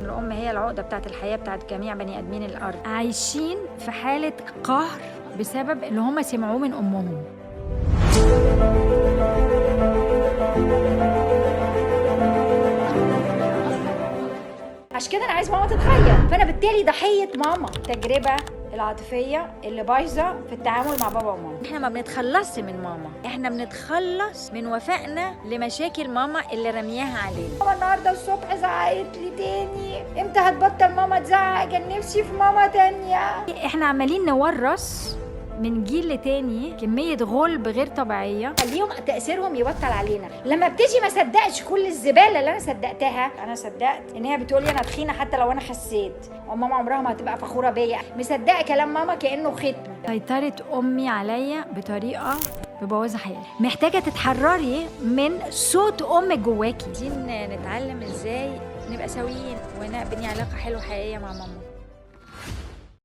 الأم هي العقدة بتاعت الحياة بتاعت جميع بني آدمين الأرض. عايشين في حالة قهر بسبب اللي هم سمعوه من أمهم. عشان كده أنا عايز ماما تتغير، فأنا بالتالي ضحية ماما. التجربة العاطفية اللي بايظة في التعامل مع بابا وماما. احنا ما بنتخلصش من ماما، احنا بنتخلص من وفائنا لمشاكل ماما اللي رمياها علينا. ماما النهارده الصبح زعقت لي تاني، امتى هتبطل ماما تزعق؟ كان نفسي في ماما تانية. احنا عمالين نورث من جيل لتاني كمية غلب غير طبيعية. خليهم تأثيرهم يبطل علينا. لما بتيجي ما صدقش كل الزبالة اللي أنا صدقتها. أنا صدقت إن هي بتقولي أنا تخينة حتى لو أنا خسيت، وماما عمرها ما هتبقى فخورة بيا. مصدقة كلام ماما كأنه ختم. سيطرة أمي عليا بطريقة مبوظة حياتي. محتاجة تتحرري من صوت أمك جواكي. عايزين نتعلم إزاي نبقى سويين ونبني علاقة حلوة حقيقية مع ماما.